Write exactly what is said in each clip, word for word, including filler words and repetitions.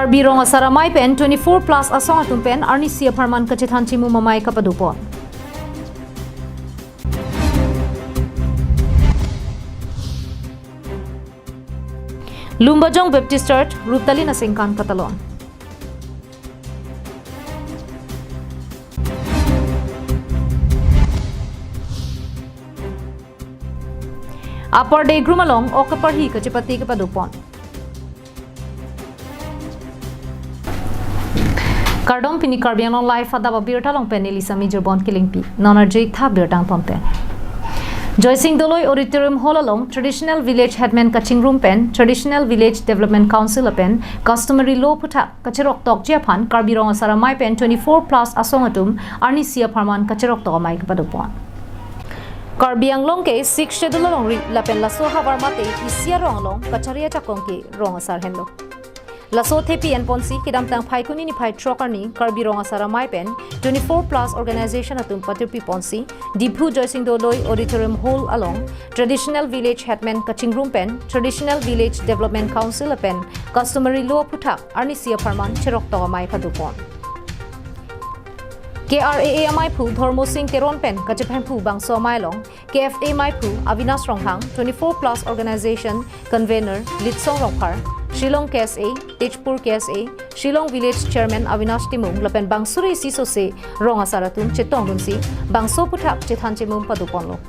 Karbi Rong Asar Amei pen twenty-four plus asong atum pen arnisi apharman kachethan chimum amei kapadopon. Lumbajong Baptist Church, Ruptalin aningkan katalon. Upper Degrum along ok kaparhi kachepate kapadopon. Kardom, pini Karbi Anglong Live adap abirta along pen neli Sami Jirbon Kilingpi. Non arju-ik tha birta angton pen. Joysing Doloi Auditorium Hall along Traditional Village Headman kachingrum pen Traditional Village Development Council lapen Customary Law aphuthak kacherok tokji aphan Karbi Rong Asar Amei pen twenty-four plus asong atum arnisi apharman kacherok tok amei kapadopon. Karbi Anglong ke Sixth Schedule alongri lapen laso ahavar mate isi arong along kachari ajakong ke rong asar henlo. Laso thepi enponsi kedamtang Phaikuni niphai throk arni Karbi Rong Asar Amei pen twenty-four plus organization atum patirpi ponsi Diphu Joysing Doloi Auditorium Hall along Traditional Village Headman kachingrum pen Traditional Village Development Council lapen Customary Law aphuthak arnisi apharman cherok tok amei padopon. K R A A ameiphu Dhormo Sing Teron pen kachephemphu bangso amei along K F A ameiphu Avinash Ronghang, twenty-four plus organization convener Litsong Rongphar, Shillong K S A, Tezpur K S A, Shillong Village Chairman Avinash Timung lapen bang suri isi sose rong asar atum chetongdunsi bangso aphuthak chethan chimum padoponlo.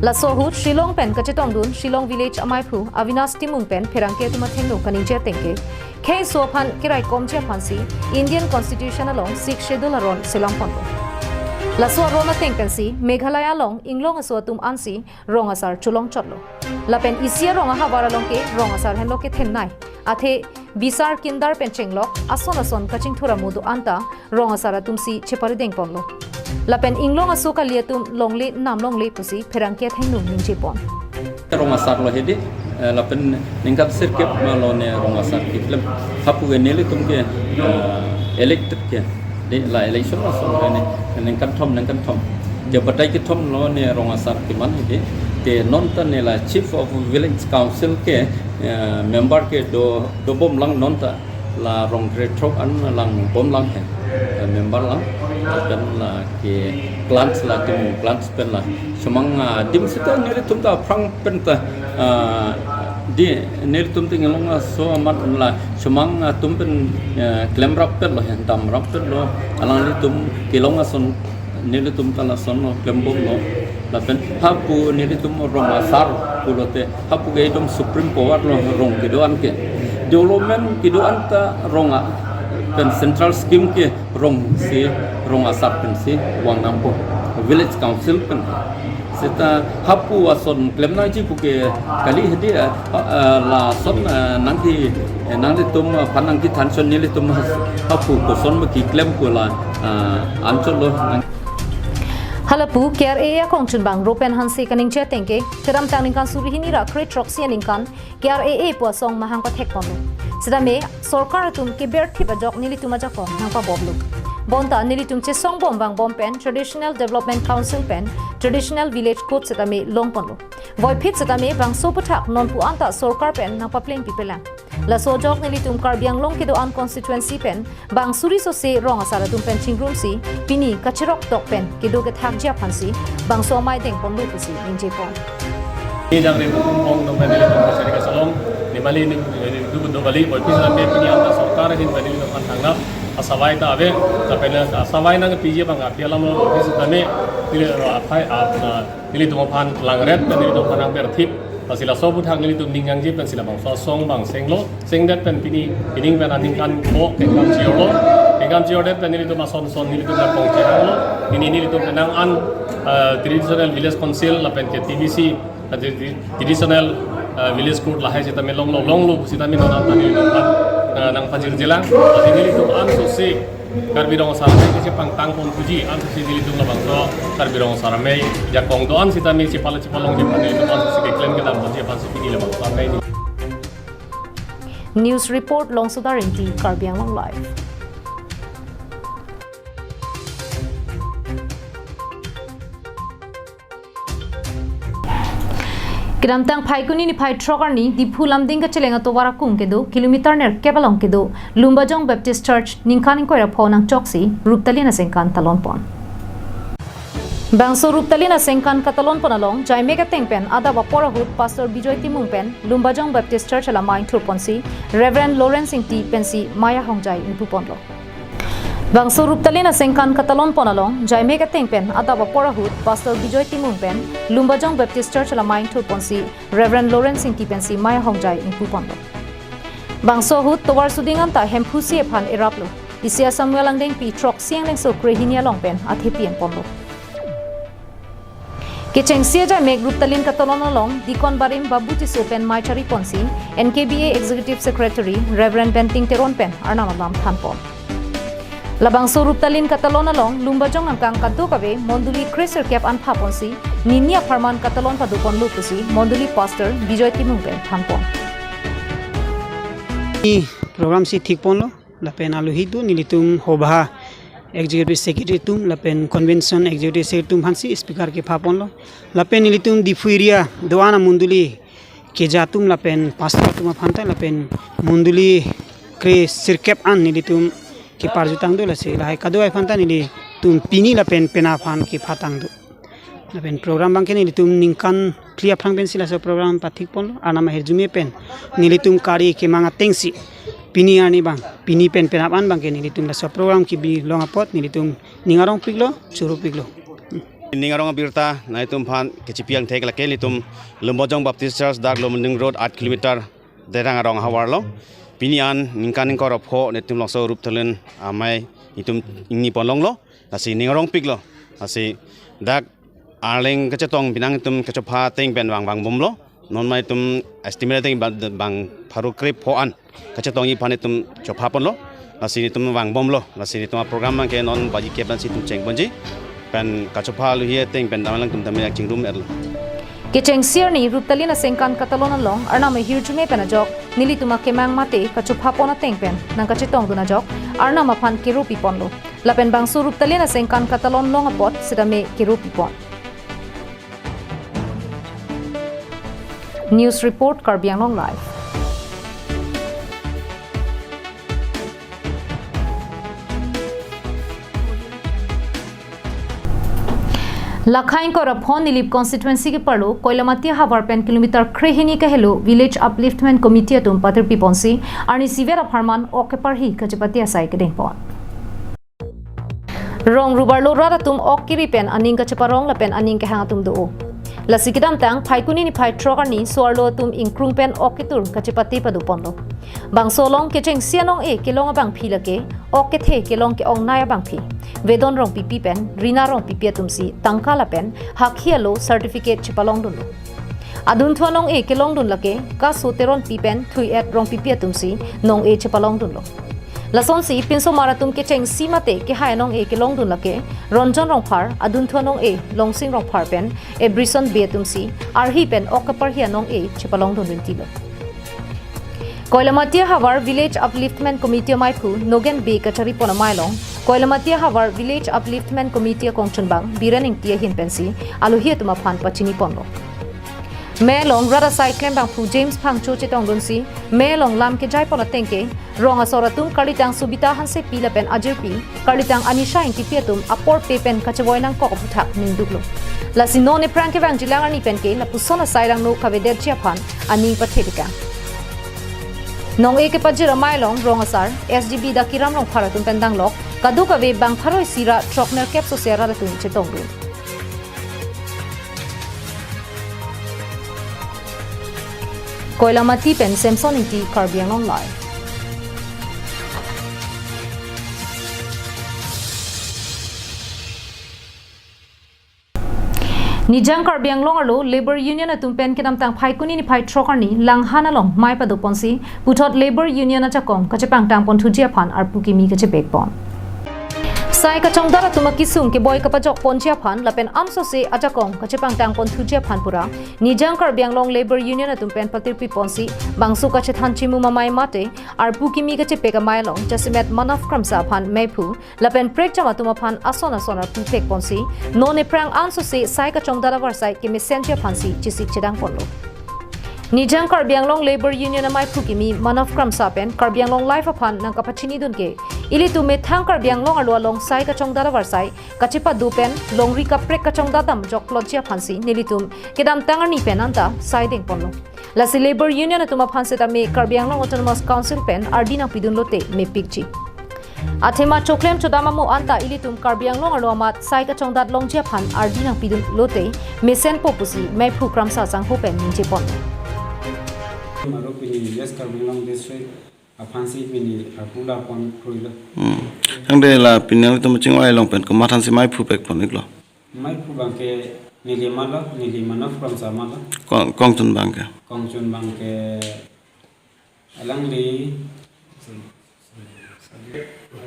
Laso ahut Shillong pen kachetongdun Shillong Village ameiphu Avinash Timung pen pherangke atum athengno kaningje ateng ke khei so aphan keraikomji aphansi Indian Constitution along Sixth Schedule aron selam ponlo. Laso aron ateng pensi Meghalaya along inglong aso atum ansi rong asar cholong chotlo. Lapen isi arong ahavar along ke rong asar henlo kethenei. Athe bisar kindar pen chenglok ason ason kachingthur amo do-an ta rong asar atumsi cheparideng ponlo. Lapen inglong aso kali atum longle nam longle pusi pherangke athengno ningje pon. Rong asar lo hedi, eh, lapen ningkan sirkep ma lo ne rong asar keklem. Hapu ke nelitum ke, eh, elected ke. Di la election lo so ne ningkan thom, ningkan thom. Ke batai kethom lo ne rong asar keman hedi. Ke non ta ne la Chief of Village Council ke, eh, member ke do, dobom lang non ta. La rong krethrok an lang bom lang he, eh, member lang, lapen la ke clans, la tim clans pen la. Semang, ah, adim seta nelitum ta aphrang pen ta, ah, di nelitum ta inglong aso amat la semang atum pen, eh, klemrap pen lo he, damrap pen lo, alanglitum kelong ason nelitum ta lason lo, klembom lo. Lapen hapu nelitum rong asar pulote hapu ke itum supreme power lo rong kedo-an ke. Development kedo-an ta rong a-, pen central scheme ke rong si, rong asar pensi vang nangpo. Village council pen. Seta hapu ason klem nangji pu ke kali hedi, ah, ah, lason, ah, nangji, eh, nanglitum, ah, aphan nangji thanson nelitum has-, hapu koson ma keklem pu la, ah, anchot lo nang. Halapu K R A A akongchunbang Ropen Hanse kaningje ateng ke, kedamtang ningkan suri hini ra kre throksi aningkan K R A A pu asong mahang pathek ponlo. Setame sorkar atum keber thip ajok nelitum ajakong nangpabomlo. Bonta nelitum chesong bom vang bom pen Traditional Development Council pen Traditional Village Code setame long ponlo. Voiphit setame bangso aphuthak nonpu anta sorkar pen nangpapleng pipelang. Laso ajok nelitum Karbi Anglong kedo-an constituency pen bang suri sose rong asar atum pen chingrumsi pini kacherok tok pen kedo kethakji aphansi bangso amei deng ponlo pusi ningje pon. Ni jang ri bukum ong dong pen nelitum kachari kasalong, ni mali ni, ni du do bali, voiphit setame pini anta sorkar ahin pen nelitum aphan thangnat asawai ta ave, lapen asawai nangpiji abang api alam lo, voiphit setame neli, ah, aphai, ah, ah, nelitum aphan langret, nelitum aphan nangber thip. Lasi laso aphuthak nelitum ning nangji pensi labangso asong bang senglo, sengdet pen pini, pining pen aningkan ko kengkam chiorlo, kengkam chiordet pen nelitum ason son nelitum la kong chehanglo, pini nelitum penang an, eh, Traditional Village Council lapen ke T V C, eh, di-, di-, Traditional, eh, Village Court lahai sitame longlo, longlo sitame non anta nelitum aphan, eh, nangpajirjelang, lasi nelitum an sose, Karbi Rong Asar Amei kechepangtang pon puji, ansi nelitum labangso Karbi Rong Asar Amei jakong do-an sitame chepala chepalongji aphan nelitum ansi keklem kedam ponji aphansi pini labangso amei ni. News report Longsodar Ingti, Karbi Anglong Live. Kedamtang Phaikuni niphai throk arni Diphu Lumding kacheleng atovar akung kedo kilometer nerkep along kedo Lumbajong Baptist Church ningkan ingkoi ra pho nangchoksi Ruptalin asengkan talonpon. Bangso Ruptalin asengkan katalonpon along jaimek ateng pen adap apor ahut Pastor Bijoy Timung pen Lumbajong Baptist Church alamai ingthurponsi Reverend Lawrence Ingti pensi mei ahongjai ingpuponlo. Bangso Ruptalin asengkan katalonpon along jaimek ateng pen adap apor ahut Pastor Bijoy Timung pen Lumbajong Baptist Church alamai ingthurponsi Reverend Lawrence Ingti pensi mei ahongjai ingpuponlo. Bangso ahut tovar suding anta Hemphu C aphan eraplo. Isi a-Samuel angdengpi throksi angdengso krehini along pen athepi enponlo. Kechengsi ajaimek Ruptalin katalon along Deacon Barim Babu Tisso pen mei chariponsi N K B A Executive Secretary Reverend Benting Teron pen arnam alam thanpon. Labangso Ruptalin katalon along Lumbajong angkang kadokave mondoli kre sirkep an phaponsi nini apharman katalon padoponlo pusi mondoli Pastor Bijoy Timung pen thanpon. Program si thikponlo. Lapen alohi do nelitum hobha executive secretary atum lapen convention executive secretary atum aphansi speaker kephaponlo. Lapen nelitum Diphu area do-an amondoli keja atum lapen pastor atum aphanta lapen mondoli kre sirkep an nelitum keparjutang do, lasi lahai kadokave aphanta nelitum pini lapen penap aphan kephatang do. Lapen program abangke nelitum ningkan phli aphrang pensi laso program pathikponlo, arnam ahirjume pen nelitum kari kemang atengsi pini arni abang, pini pen penap an abangke nelitum laso program kebi long apot nelitum ning arongpiklo, churupiklo. Ning arong abirta nangtum aphan kechipi angthek lake nelitum Lumbajong Baptist Church, dak Lumding Road, eight kilometer Derang arong ahavar lo. Pini an ningkan ingkoi ra pho nelitum laso Ruptalin amei nelitum ingniponlonglo. Lasi ning arongpiklo. Lasi dak Arleng kachetong penang itum kachopha ateng pen vang vangbomlo. Non ma itum estimate ateng bang, bang pharo krepho an kachetongji aphan itum chophaponlo. Lasi itum vangbomlo. Lasi itum a-program abangke non baji kep ansi itum chengponji. Pen kachopha alohi ateng pen damlang itum damlang chingrum erlo. Kechengsi arni Ruptalin asengkan katalon along arnam ahirjume pen ajok nelitum akemang mate kachophapon ateng pen nangkachetongdun ajok arnam aphan keropiponlo. Lapen bangso Ruptalin asengkan katalon long apot sitame keropipon. News report, Karbi Anglong Live. Lakha ingkoi ra pho Nilip constituency keparlo Koilamati ahavar pen kilometer krehini kahelo Village Upliftment Committee atum patirpiponsi arnisi ver apharman ok keparhi kachepate asai kedengpon. Rong rubarlo rat atum ok kiri pen aning kacheparong lapen aning kehang atum do-o. Lasi kedamtang Phaikuni niphai throk arni so-arlo atum ingkrung pen ok ketur kachepate padoponlo. Bangso along kechengsi anong-e kelong abangphi lake ok kethe kelong ke-ongnei abangphi Vedon Rongpipi pen Rina Rongpipi atumsi tangka lapen hakhi alo certificate chepalongdunlo. Adunthu anong-e kelongdun lake Kaso Teronpi pen Thui-et Rongpipi atumsi nong-e chepalongdunlo. Lasonsi pinsomar atum kechengsi mate kehai anong-e kelongdun lake Ronjon Rongphar, adunthu anong-e Longsing Rongphar pen Ebrison Bey atumsi arhi pen ok keparhi anong-e chepalongdun rintilo. Koilamati ahavar Village Upliftment Committee amaiphu Nogen Bey kacharipon amei along Koilamati ahavar Village Upliftment Committee akongchunbang Biren Ingti ahin pensi alohi atum aphan pachiniponlo. Mei along rat asai klembangphu James Phangcho chetongdunsi mei along lam kejaipon ateng ke rong asor atum karlitang Subita Hansepi lapen ajirpi karlitang Anisha Ingtipi atum apor pe pen kachevoi nangkok aphuthak ningduklo. Lasi non ephrang kevangjilang arni pen ke lapuson asai langno kavedetji aphan aning pathedikang. Nong-e kepajir amei along rong asar S G B Dakiram Rongphar atum pen danglok kadokave bang pharo isi ra throk nerkep sose arat atum chetongdun. Koilamati pen Samson Ingti, Karbi Anglong Live. Nijang Karbi Anglong arlo Labour Union atum pen kedamtang Phaikuni niphai throk arni Langhan along mei padoponsi puthot Labour Union ajakong kachepangtangponthuji aphan arpu kimi kachepekpon. Sai kachongdar atum akesung keboi kapajokponji aphan lapen ansose ajakong kachepangtangponthuji aphan pura Nijang Karbi Anglong Labour Union atum pen patirpiponsi bangso kachethan chimum amei mate arpu kimi kachepek amei along jasemet Manav Kramsa aphan meiphu lapen prekjam atum aphan ason ason arpu pekponsi non ephrang ansose sai kachongdar avarsai kemesenji aphansi chesik chedangponlo. Nijang Karbi Anglong Labour Union amaiphu kimi Manav Kramsa pen Karbi Anglong Live aphan nangkapachinidun ke, ilitum methang Karbi Anglong arlo along sai kachongdat avarsai kachepado pen longri kaprek kachongdat dam jokplotji aphansi nelitum kedamtang arni pen anta sai dengponlo. Lasi Labour Union atum aphan setame Karbi Anglong Autonomous Council pen ardi nangpidun lote mepikji. Athema choklem chodam amo anta ilitum Karbi Anglong arlo amat sai kachongdat longji aphan ardi nangpidun lote mesenpo pusi maiphu Kramsa sangho pen ningjepon. Maro pini West Karbi Anglong District aphansi pini apula pon kruilo. Hmm. Tangte la pini nanglitum chingvai along pen komat aphansi maiphu pekpon iklo? Maiphu abangke neli malo, neli Manav Kramsa malo. Kong, kongchun abangke? Kongchun abangke alangli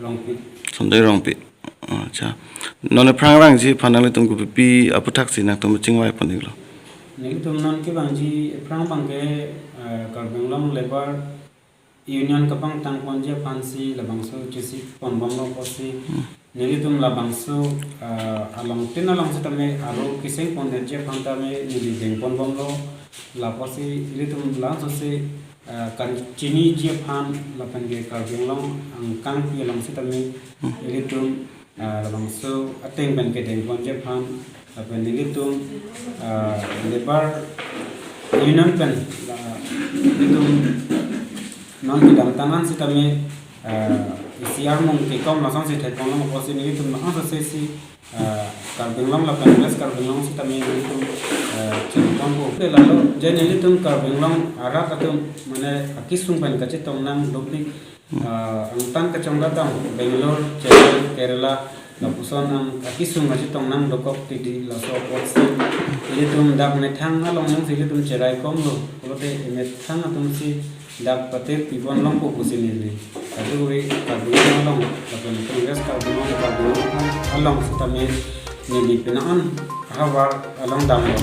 Rongpi. Sanjay Rongpi. Acha. Non ephrang vangji aphan nanglitum kopipi aputhaksi nangtum chingvaipon iklo? Nelitum non kevangji ephrang abangke, eh, Karbi Anglong Labour Union kapangtangponji aphansi labangso chesik ponbomlo pusi. Hmm. Nelitum labangso, eh, along tin along setame aro keseng ponnetji aphan tame neli dengponbomlo. Lapusi ilitum langsose, eh, kachiniji aphan lapen ke Karbi Anglong angkangpi along setame, hmm, ilitum, eh, labangso ateng pen kedengponji aphan lapen nelitum, eh, Labour Union pen la, nelitum non kedamtang an setame, eh, isi armung kekom lasonsi thekponlo pusi nelitum langsose si, eh, Karbi Anglong lapen West Karbi Anglong setame nelitum, eh, chingponpo. Te lalo je nelitum Karbi Anglong arat atum mane akesung pen kachetong nangdukpik, eh, angtan kachongdat dam Bangalore, Chennai, Kerala, lapuson ang akesung kachetong nangdokok titi laso apotsi ilitum dak methang along nangsi ilitum cheraikomlo. Pulote methang atumsi dak patir pibon longpo pusi neli. Kadokave Karbi Anglong along, lapen Congress Karbi Anglong, Karbi Anglong along setame neli penang an havar along damlo.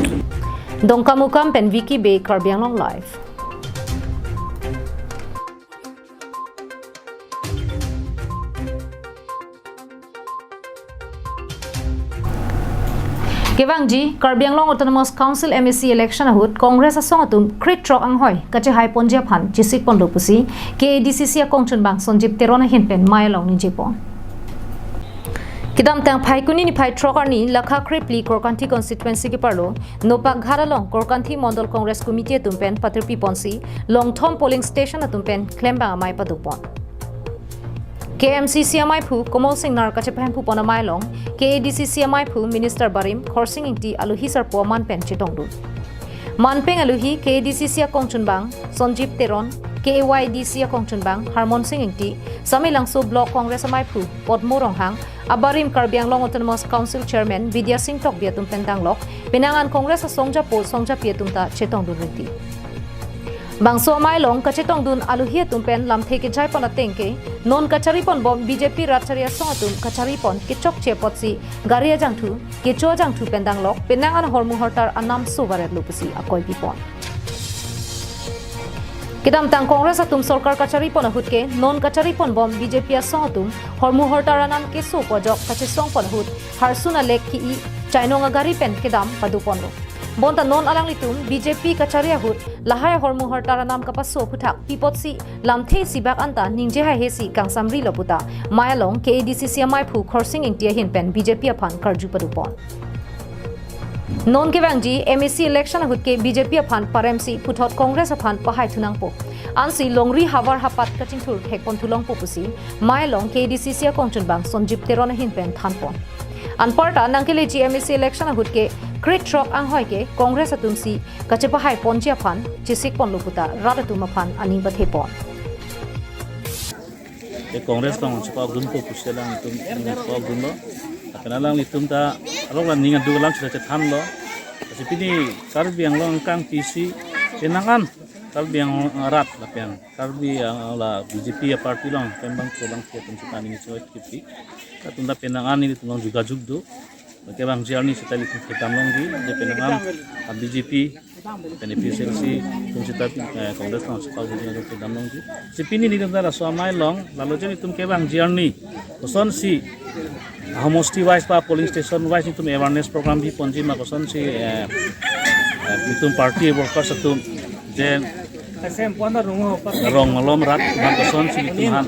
Dongkamukam pen Vicky Bey, Karbi Anglong Live. Kevangji Karbi Anglong Autonomous Council M A C election ahut Congress asong atum krethrok anghoi kachehaiponji aphan chesikponlo pusi K A D C C akongchunbang Sonjib Teron ahin pen amei along ningjepon. Kedamtang Phaikuni niphai throk arni Lakha krephli Korkanthi constituency keparlo Nopakghat along Korkanthi Mondol Congress Committee atum pen patirpiponsi longthom polling station atum pen klembang amei padopon. K M C C amaiphu Komol Singnar kachepahempupon amei along K A D C C amaiphu Minister Barim Khorsing Ingti alohi sarpo aman pen chetongdun. Manpeng alohi K A D C C akongchunbang Sonjib Teron, K A Y D C akongchunbang Harmon Sing Ingti, Samelangso Block Congress amaiphu Podmo Ronghang, abarim Karbi Anglong Autonomous Council Chairman Bidya Sing Tokbi atum pen danglok penang an Congress asongjapo songjapi atum ta chetongdun rinti. Bangso amei along kachetongdun alohi atum pen lamthe kejaipon ateng ke, non kachariponbom B J P rat chari asong atum kacharipon kechokche apotsi gari ajangthu, kecho ajangthu pen danglok penang an hormu hortar anam so varetlo pusi akoi pipon. Kedamtang Congress atum sorkar kacharipon ahut ke, non kachariponbom B J P asong atum hormu hortar anam kesopo ajok kachesongpon ahut harsun alek ki-i chainong agari pen kedam padoponlo. Bonta non alanglitum B J P kachari ahut lahai ahormu hortar anam kapaso aphuthak pi apotsi lamthe isibak anta ningje haihesi kangsamrilo puta amei along K A D C C amaiphu Khorsing Ingti ahin pen B J P aphan karju padopon. Non kevangji M A C election ahut ke B J P aphan paremsi puthot Congress aphan pahaithunangpo. Ansi longri havar hapat kachingthur thekponthulongpo pusi amei along K A D C C akongchunbang Sonjib Teron ahin pen thanpon. Anparta nangkeleji M A C election ahut ke krethrok anghoi ke Congress atumsi kachepahaiponji aphan chesikponlo puta rat atum aphan aning pathepon. E Congress along chepakdunpo pusi alanglitum chepakdunlo. Lapen alanglitum ta arong la ning aduk alam sita chethanlo. Lasi pini Karbi Anglong angkangpisi penang an Karbi Anglong arat lapen Karbi Anglong la B J P aparty along klembang kolang ke atum sita ning choi kipi. Atum ta penang an nelitum along jugajug do. Kevangji arni seta ilitum kedam longji, je penang an, ah, B J P, pen A P H L C, atum seta, eh, Congress along seta atum kedam longji. Si pini nelitum ta laso amei along, lalo je nelitum kevangji arni, kosonsi, ah, homosti wise ba polling station wise nelitum awareness program biponji ma kosonsi, eh, eh, nelitum party workers atum, Je rong malom rat bangkosonsi nelitum aphan,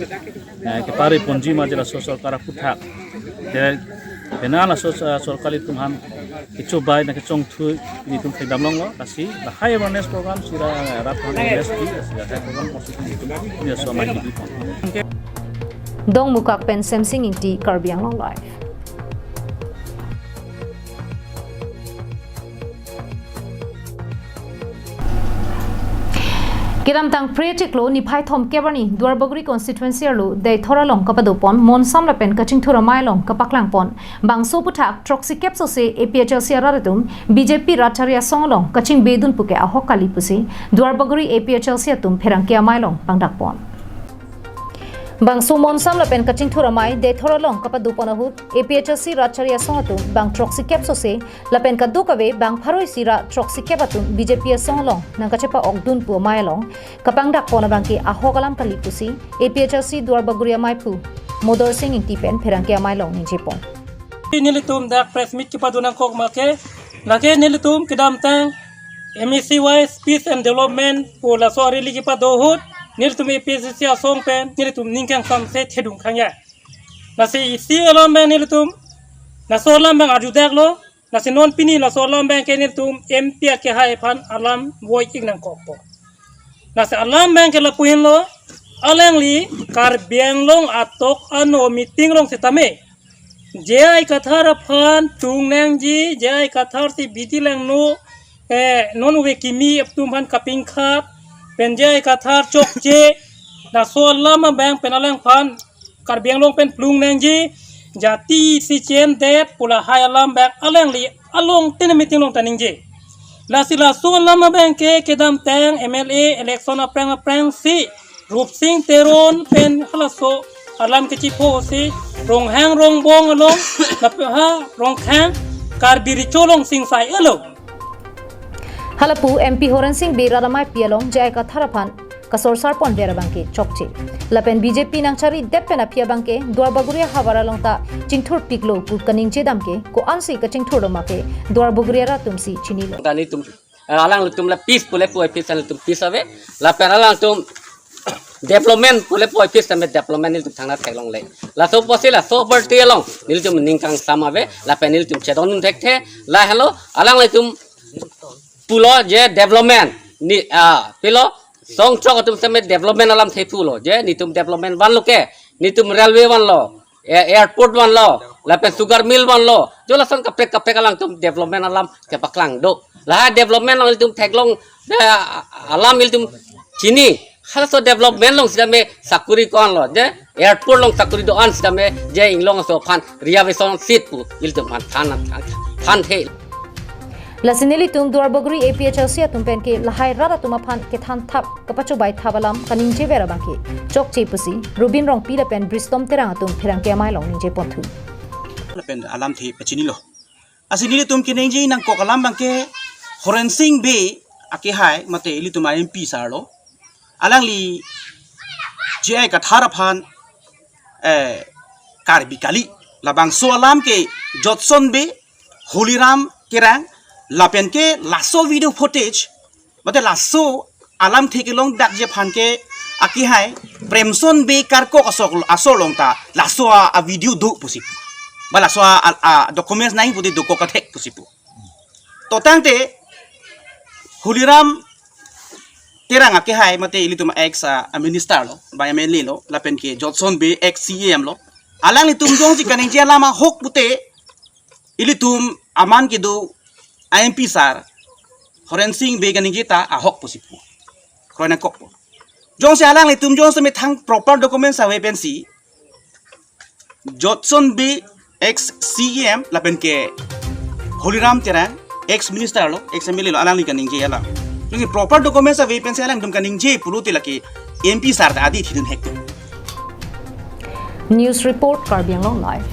eh, kepari ponji ma je laso sorkar aphuthak. Je penang laso, eh, sorkar nelitum aphan kechobai nangkechongthui nelitum thekdam longlo, lasi lahai awareness program si ra rat aphan awareness di, lasi lahai program konstitusi nelitum pini laso amei hidi pon. Dongmukak pen Semsing Ingti, Karbi Anglong Live. Kedamtang Phre chiklo niphai thomkep arni Duarbagori constituency arlo Deithor along kapadopon Monsam lapen Kachingthur amei along kapaklangpon bangso aphuthak throksi kep sose A P H L C arat atum B J P rat chari asong along kachingbedun puke ahok kali pusi Duarbagori A P H L C atum pherangke amei along pangdakpon. Bangso Monsam lapen Kachingthur amei Deithor along kapadopon ahut A P H L C rat chari asong atum bang throksi kep sose lapen kadokave bang pharo isi ra throksi kep atum B J P asong along nangkachepa-okdun pu amei along kapangdakpon abangke ahok alam kali pusi A P H L C Duarbagori ameiphu Modor Sing Ingti pen pherangke amei along ningjepon. Nelitum dak press meet kepado nangkok make, lake nelitum kedamtang M A C wise Peace and Development pu laso arili kepado ahut, nelitum A P H L C asong pen nelitum ning kangsamse thedung khangya. Lasi isi alam abang nelitum laso alam abang arjudaklo, lasi non pini laso alam abangke nelitum M P akehai aphan alam voi-ik nangkokpo. Lasi alam abangke lapu henlo, alangli Karbi Anglong atok ano meeting along setame J I Kathar aphan tung nangji, J I Kathar si bidi langno, eh, non ove kimi atum aphan kapingkhap, pen J I Kathar chokche, laso alam abang pen alangphan Karbi Anglong pen plung nangji, jati si chen det pu lahai alam abang alangli along tene meeting along ta ningje. Lasi laso alam abangke kedamtang M L A election aphrang aphrangsi Rupsing Teron pen halaso alam kechipho si Ronghang Rongbong along lapen ha Rongkhang Karbi Recho along singsai alo. Halapu M P Horensing Bey rat ameipi along J I Kathar aphan kasorsar ponver abangke chokche. Lapen B J P nangchari det pen aphi abangke Duarbagori ahavar along ta chingthurpiklo pu kaningje damke, ko-ansi kachingthur do make Duarbagori arat atumsi chinilo. Tani tum, eh, alanglitum la peace pule puvoiphit setame nelitum peace ave. Lapen alangtum development pule puvoiphit setame development nelitum thangnat theklongle. Laso apotsi laso party along nelitum ning kangsam ave, lapen nelitum chedondun thekthe. Lahelo alanglitum pulo je development ni, ah, pilo songchok atum setame development alamthe pulo je nelitum development vanlo ke, nelitum railway vanlo, eh, airport vanlo, lapen sugar mill vanlo, jo lason kaprek kaprek alangtum development alam kepaklang do. Lahai development along nelitum theklong, eh, alam nelitum chini. Halaso development along setame sakuri ko-anlo, je airport along sakuri do-an setame je inglong aso aphan reservation seat pu nelitum aphan than, than, thanthe. Lasi nelitum Duarbagori A P H L C atum penke lahai rat atum aphan kethanthap kapachobaithap alam kaningjever abangke chokche pusi Rubin Rongpi lapen Bristom Terang atum pherangke amei along ningjeponthu. Lapen alamthe pachinilo. Lasi nelitum keningje nangkok alam abangke Horensing Bey akehai mate ilitum M P sir lo. Alangli J I Kathar aphan, eh, Karbi kali. Labangso alam ke Jotson Bey, Holiram Terang, lapen ke laso video footage, mate laso alamthe kelongdakji aphan ke akehai Premson Bey karkok asok, asor along ta laso a, a video do pusi pu. Ba laso a, a, a documents nangji pute dokok kathek pusi pu. To tangte Holiram Terang akehai mate ilitum ex, ah, minister lo, ba M L A lo, lapen ke Jotson Bey ex C E M lo. Alanglitum jongsi kaningje alam ahok pute ilitum aman kedo M P sir Horensing Bey kaningje ta ahok pusi pu. Kroi nangkokpo. Jongsi alanglitum jongsi methang proper documents ave pensi Jotson Bey ex C E M lapen ke Holiram Terang ex minister lo, ex M L A lo, alangli kaningje alam. Jongsi proper documents ave pensi alangtum kaningje pulote lake M P sir ta adi thidun hekto. News report, Karbi Anglong Live.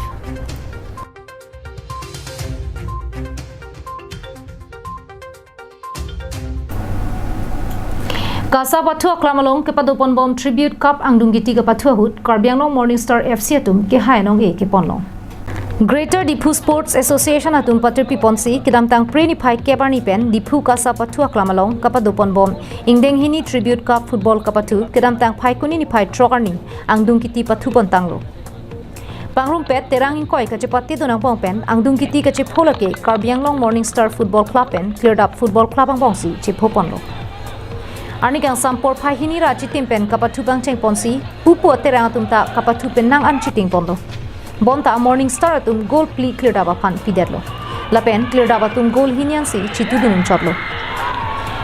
KASA pathu aklam along kepadoponbom tribute cup angdung giti kapathu ahut Karbi Anglong Morning Star F C atum kehai anong-e keponlong. Greater Diphu Sports Association atum patirpi ponsi kedamtang Phre niphai kep arni pen Diphu KASA pathu aklam along kapado ponbom ingdeng hini Tribute Cup Football kapathu kedamtang Phaikuni niphai throk arni angdung kiti pathu pontanglo. Pangrumpet Terang ingkoi kachepate donang pong pen angdung kiti kachepho lake Karbi Anglong Morning Star Football Club pen Klirdap Football Club angbongsi chepho ponlo. Arni kangsam porphai hini ra chitim pen kapathu pangcheng ponsi pupu Terang atum ta kapathu pen nang an chiting ponlo. Bonta Morning Star atum goal phli Klirdap aphan pidetlo. Lapen Klirdap atum goal hini ansi chitudun chotlo.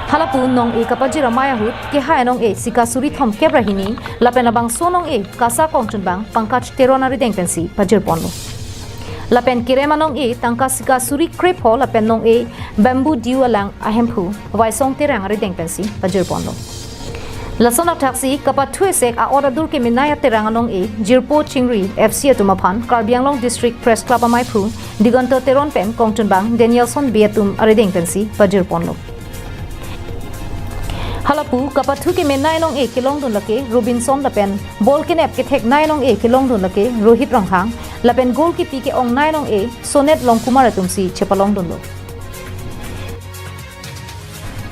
Halapu nong-e kapajir amei ahut kehai nong-e sika suri thom kep ra hini lapen labangso nong-e KASA kongchunbang Pankaj Teron arideng pensi pajir ponlo. Lapen kerem anong-e tangka sika suri krepho lapen nong-e Bamboo Dew alang ahemphu Waisong Terang arideng pensi pajir ponlo. Lason athaksi kapathu esek a-ot adur kemenei Terang anong-e jirpo chingri F C atum aphan Karbi Anglong District Press Club ameiphu Diganto Teron pen kongchunbang Danielson Bey atum arideng pensi pajir ponlo. Halapu kapathu kemenei nong-e kelongdun lake Robinson lapen ball kenep ketheknei nong-e kelongdun lake Rohit Ronghang lapen goal kipi ke-ongnei nong-e Sonet Longkumar atumsi chepalongdunlo.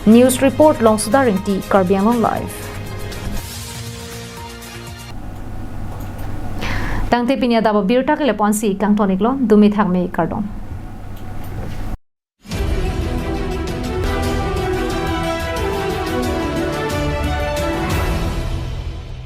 News report Longsoda Ringti, Karbi Anglong Live. Tangte pini adap abirta kele ponsi kangtoniklo, dumi thakme, kardom.